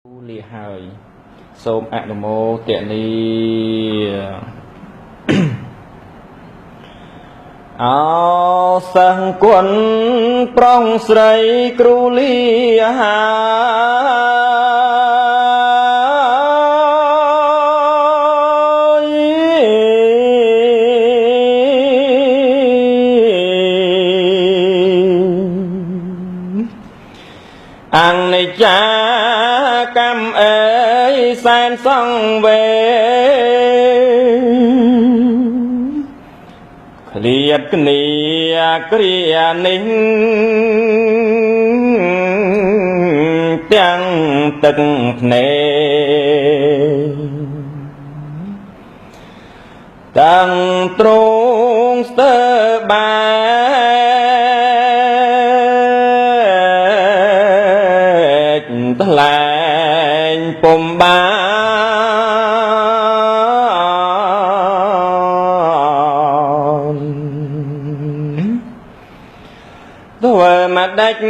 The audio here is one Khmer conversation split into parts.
លាហើយសូមអនុមោទនាអោសិស្សគុណប្រុងស្រីគ្រូលាហើយអង្គនិចាកម្មអើយសែនសង្វេឃ្លាតគ្នាគ្រានេះទាំងទឹកភ្នែកតាំងទ្រង់ស្ទើបែកថ្លែងពុំបានធ្វើមកដាច់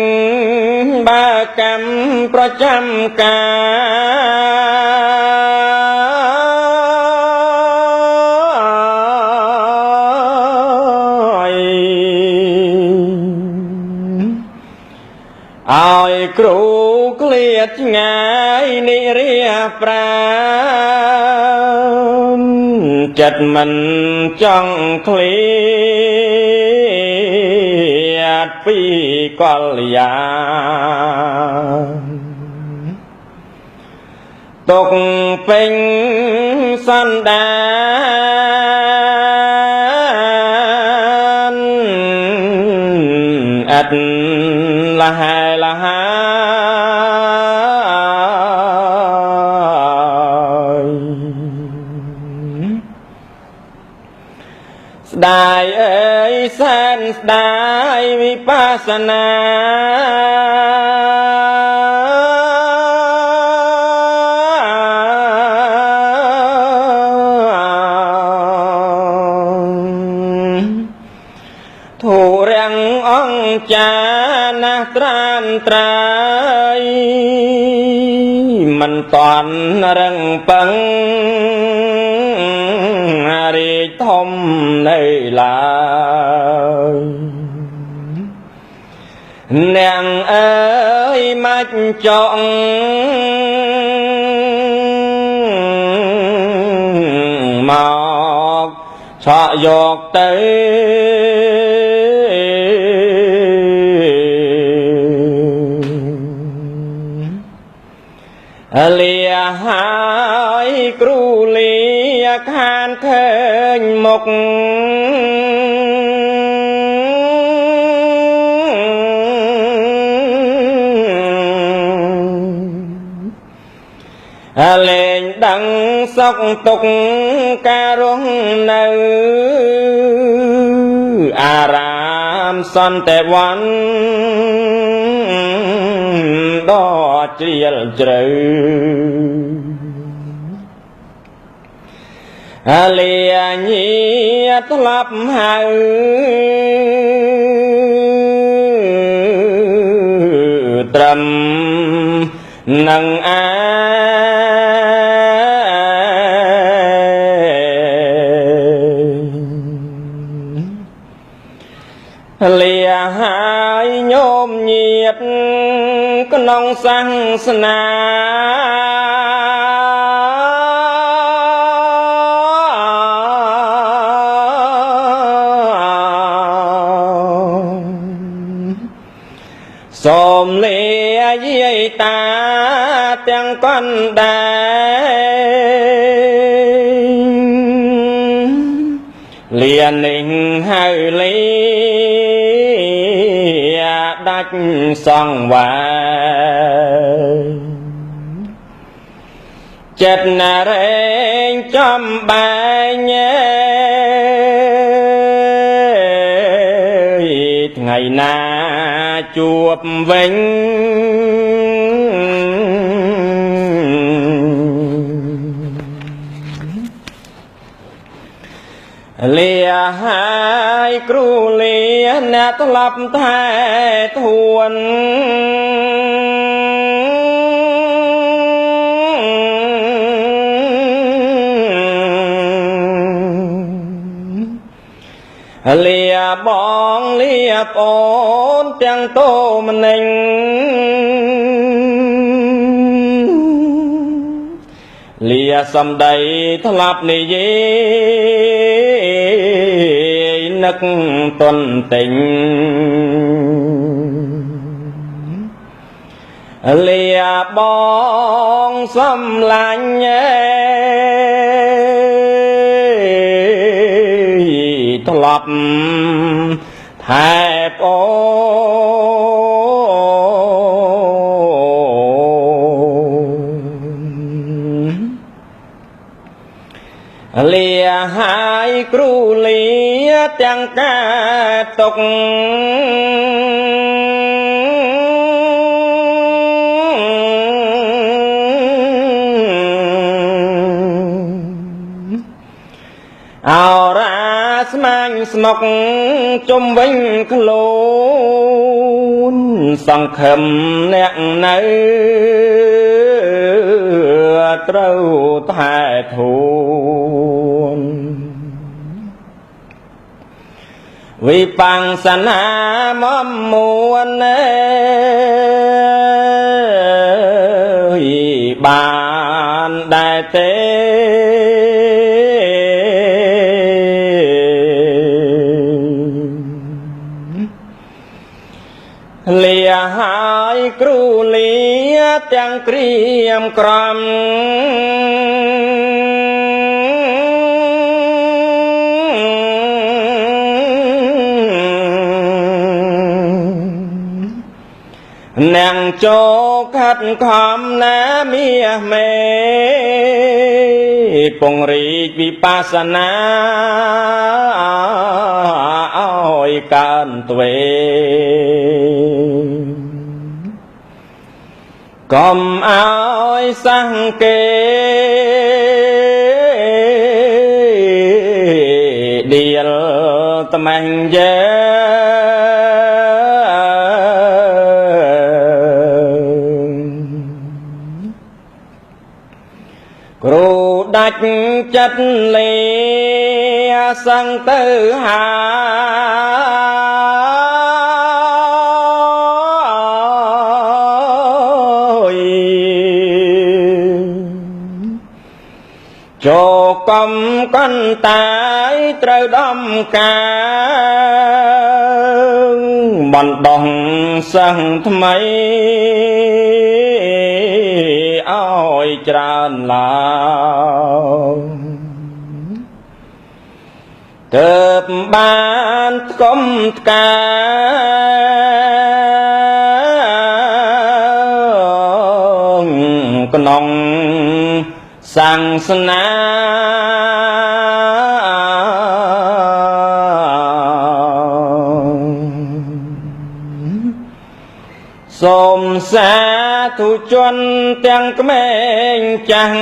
បើកម្មប្រចាំកាយឲ្យគ្រូក្លៀតឆ្ងាយនិរាប្រានចិត្តមិនចង់ក្លៀតពីកល្យានទុកពេញសន្តានអត់លហែលហើយស្ដាយអើយសែនស្ដាយវិបស្សនាធុរាំងអង្គចាណាស់ត្រានត្រាយមិនតន់រឹងពឹងរាជធំនៅឡើយអ្នកអើយមាច់ចង់មកឆក់យកទៅលាហើយគ្រូលាខានឃើញមុខលែងដឹងសុខទុក្ខការរស់នៅអារាមសន្តិវ័នដ៏ជ្រាលជ្រៅលាញាធ្លាប់ហៅត្រឹមនឹងអាលាហើយញោមញាតក្នុងសាសនាសូមលាយាយតាទាំងកណ្ដាលលានេះហៅលាដាច់សង្វាចិត្តណារែងចំបែងថ្ងៃណាជួបវិញលាហើយគ្រូលាអ្នកធ្លាប់ថែធួន លាបងលាប្អូនទាំងតោមនិញលាសំដីធ្លាប់និយាយនឹកតន់ទិញលាបងសំឡាញ់ធ្លាប់ថែប្អូនលាហើយគ្រូលាទាំងការទុកអោរាស្មាញស្មុកជុំវិញខ្លួនសង្ឃឹមអ្នកនៅត្រូវថែធួនវិបង្សនាមមួនអើយបានដែរទេលាហើយគ្រូលាទាំងក្រៀមក្រំនាងចូលខាត់ខំណាមាមេពងរីកវិបស្សនាឲ្យកើនទ្វេកុំឲ្យសង្កេដៀលត្មាញ់យើគ្រូដាច់ចិត្តលាសឹងទៅហើយចូលកំកន្តាយត្រូវដំកាបណ្ដោះសិស្សថ្មីឲ្យច្រើនឡើងទើបបានថ្កុំថ្កាក្នុងសាសនាសូមសាធុជនទាំងក្មេងចាស់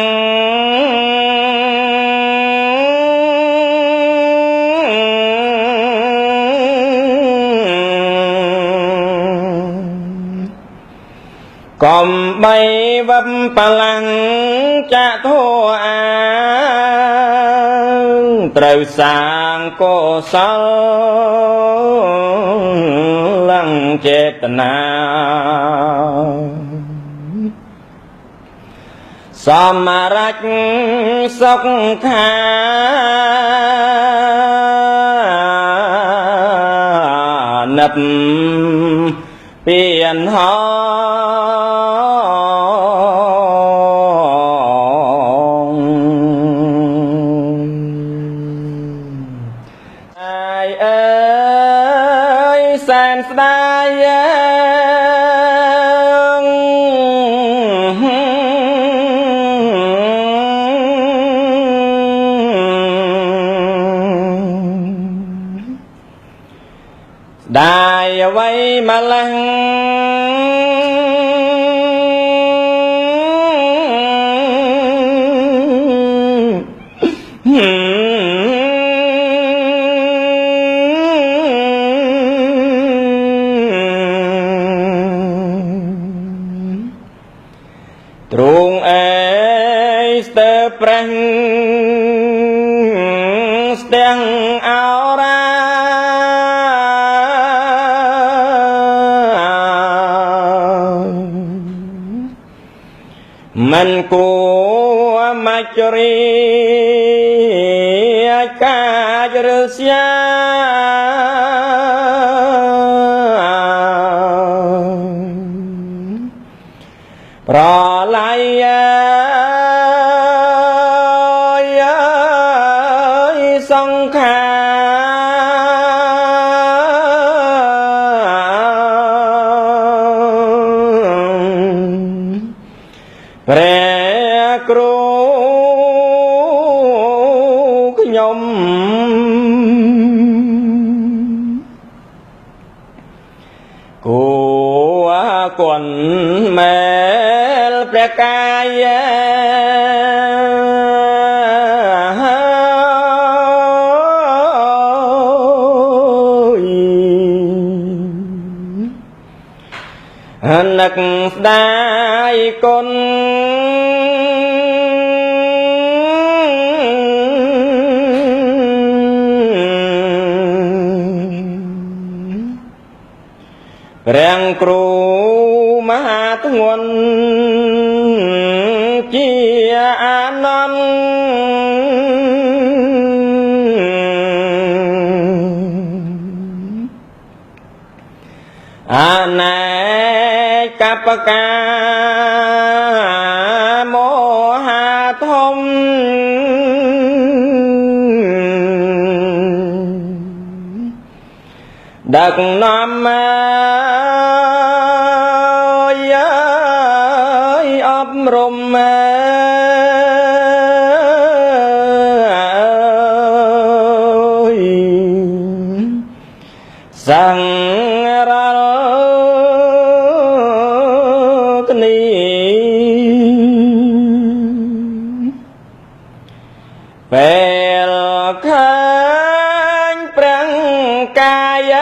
កុំបីវឹបបលាំងចាក់ធัวអាងត្រូវសាងកុសលឡើងចេតនាសម្រេចសុខានិព្វានហអាយអើយសែនស្ដាយដាយអ្វីម្លេះទ្រូងអេស្ទើប្រេះស្ទាំងអោរា មិនគួមច្ចរិយកាចឬស្យាប្រល័យសង្ខាព្រះគ្រូខ្ញុំគួគុណមែលព្រះកាយនឹកស្ដាយគុណព្រះគ្រូមហាធ្ងន់ជាអានន្ទអនេកបកាមហាធំដឹកនាំមកអប់រំសង្រលគ្នាពេលឃើញព្រះកាយ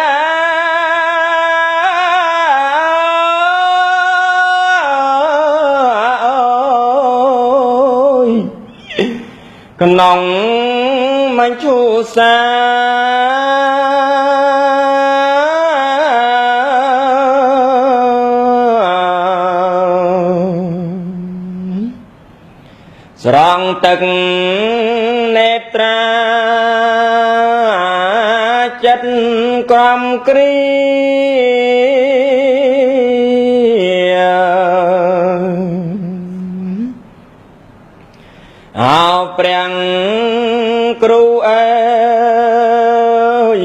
ក្នុងមញ្ឈូសាស្រង់ទឹកនេត្រាចិត្តក្រំគ្រាអោព្រះគ្រូអើយ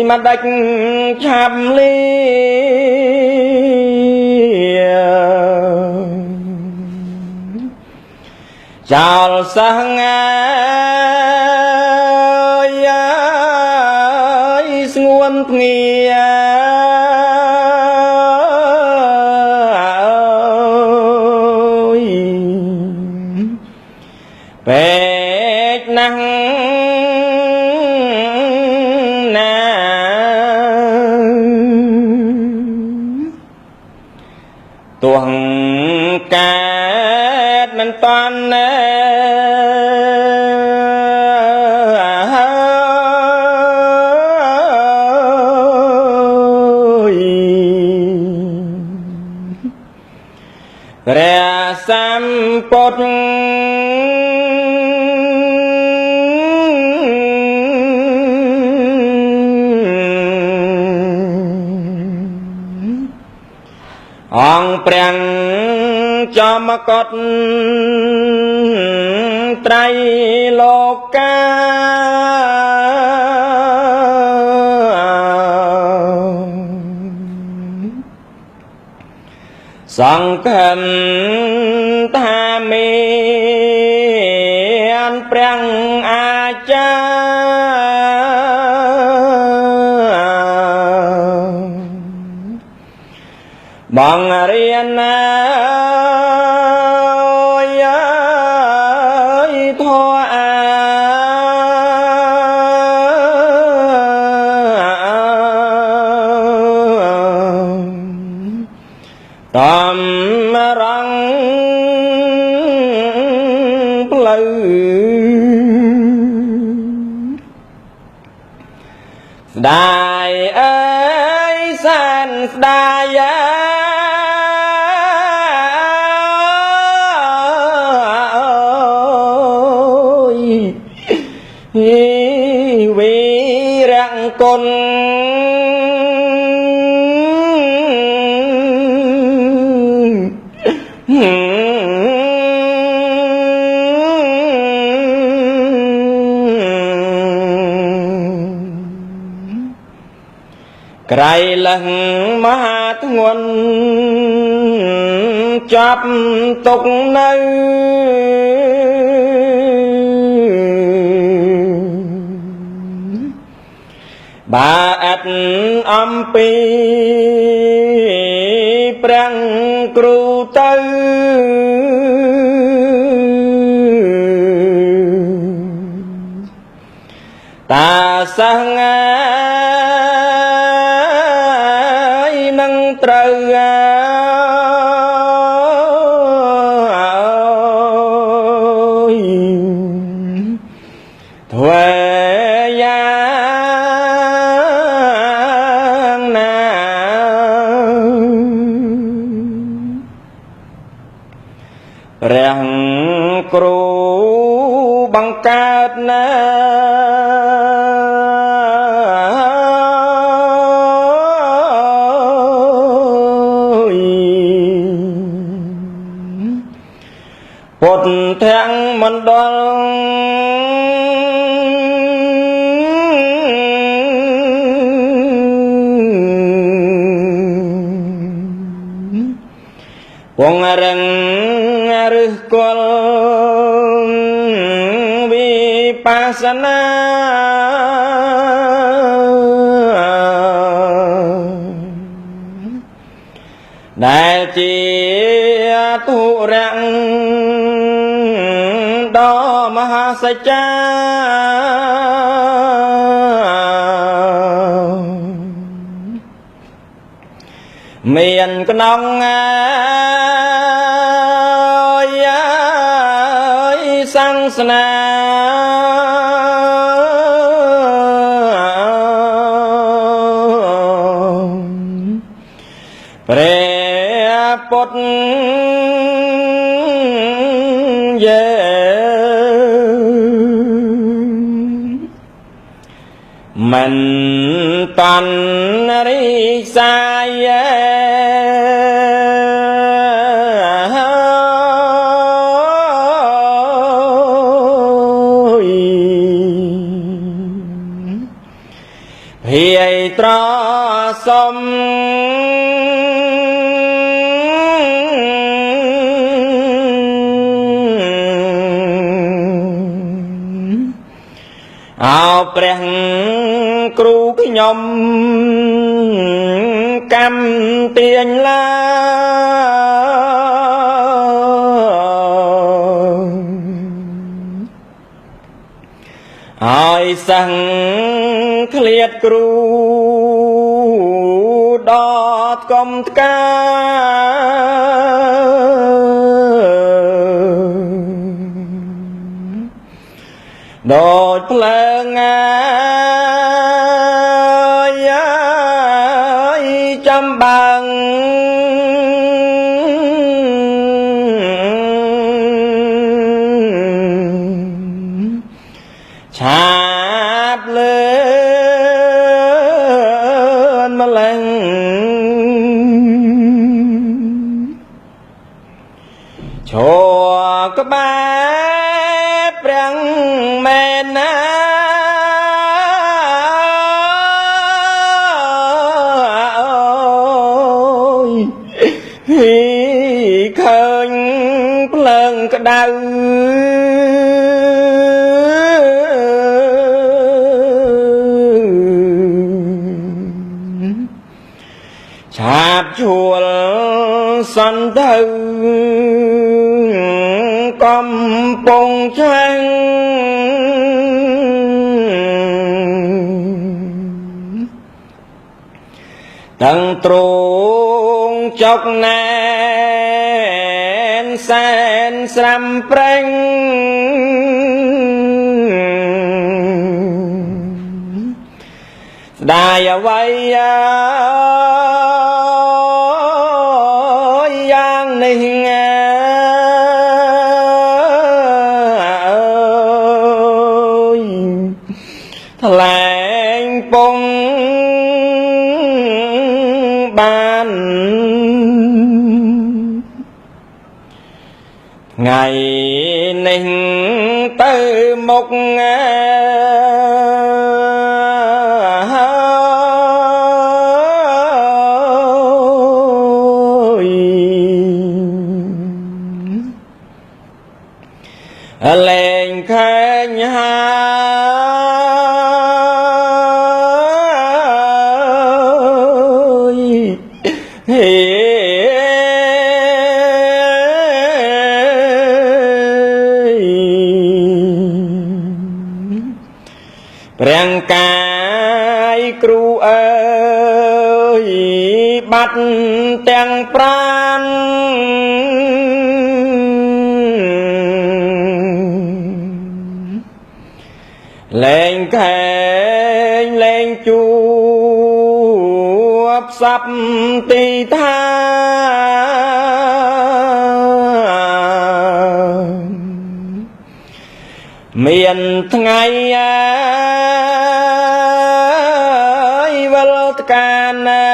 មិនដាច់ឆាប់លីចោលសឹងអើយស្ងួនភ្ងាពេកណាស់ណាទោះកើតមិនតាន់ណែព្រះសម្ពុទ្ធអង្គព្រះចំកុដត្រៃលោកាសង្ឃឹមថាមានព្រះអាចារ្យបងរៀនណាយធម៌អាតំរងផ្លូវស្ដាយអើយសែនស្ដាយ វីរៈគុណក្រៃលឹងមហាធ្ងន់ចាប់ទុកនៅ បាអត់អំពីព្រះគ្រូទៅ តាសង្ឃនឹងត្រូវធ្វើយ៉ាងណា ព្រះគ្រូបង្កើតណា ពុទ្ធទាំងមណ្ឌលពងរឹង ឫសគល់វិបស្សនា ដែលជាទុរៈដ៏មហាសច្ចា មានក្នុងសង្សនា ព្រះពុទ្ធយេមិនតាន់រិសាយ ភាយត្រសំ អោព្រះគ្រូខ្ញុំកម្មទាញឡា ឲ្យសឹងឃ្លាតគ្រូដល់កំថ្កា ដូចភ្លើងអាយចំបាំង ឆាបលឿនម្លេះ ឈរក្បែរព្រះមេណា ឃើញភ្លើងក្តៅ ឆាបជួលសន្ទៅ កំពុងឆាំង ទាំងទ្រងចុកណែនសែនស្រាំប្រេង ស្ដាយអ្វីយ៉ាងនេះ អើយ ថ្លែងពងបានថ្ងៃនេះទៅមុខលែងខែញហើយហេព្រះកាយគ្រូអើយបាត់ទាំងប្រាណលែងខែងលែងជួបសັບទីថាមានថ្ងៃអើយវិលតកាណា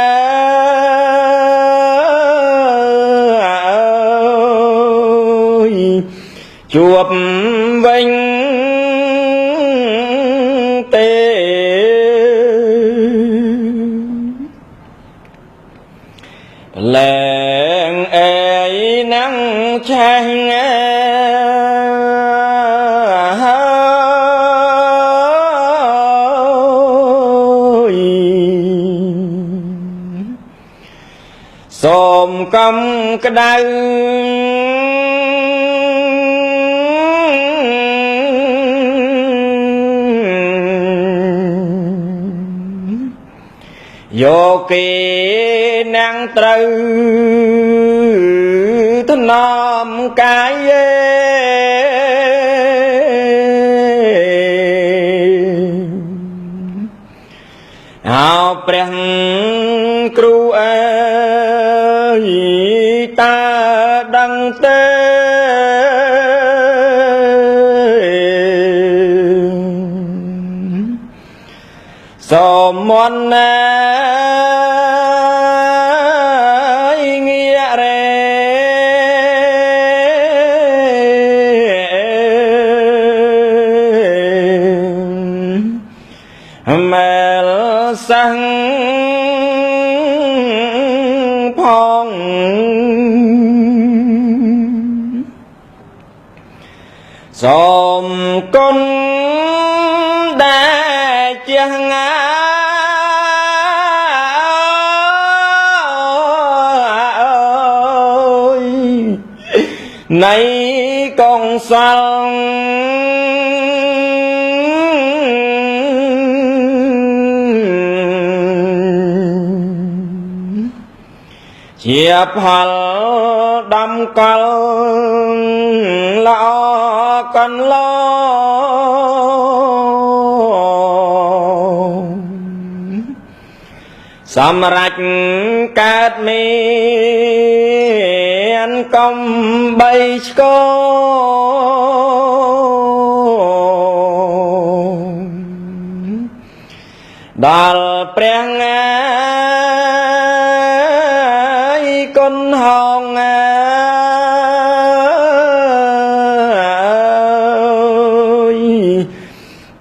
ជួបវិញទេលែងអេណាំងឆេះសូមកំក្ដៅយកគេណាំងត្រូវថ្នមកាយអោព្រះគ្រូអើយតើដឹងទេសូមមន្តណាងាករេមែលសੰផងសូមគុណដែលជាងានៃកងសលជាផលដំកលល្អកន្លងសម្រាប់កើតមានកំបីឆ្កដល់ព្រះងាយគុណហងអើយ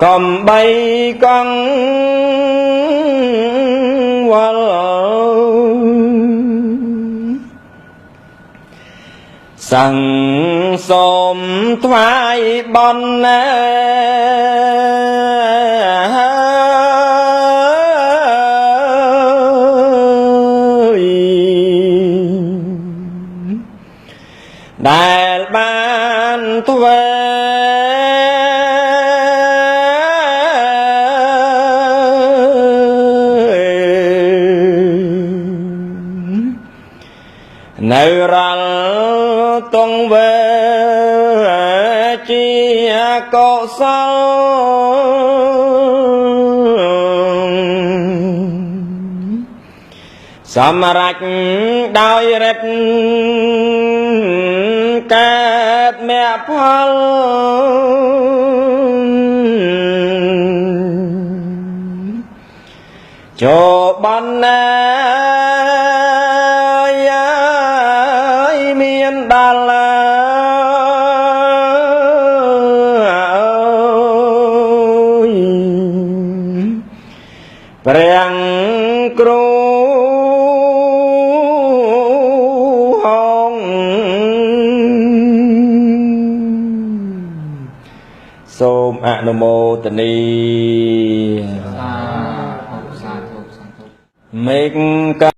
កំបីកងវល់សੰសូមថ្វាយបន់ណាដែលបានធ្វើនៅរាល់ទងវេជាកុសលសម្រាប់ដោយរិទ្ធកើតមគ្គផល ចូលបនណាយាយមានដល់អើយព្រះគ្រូហងសូមអនុមោទនី សាធុសាធុសាធុ មេក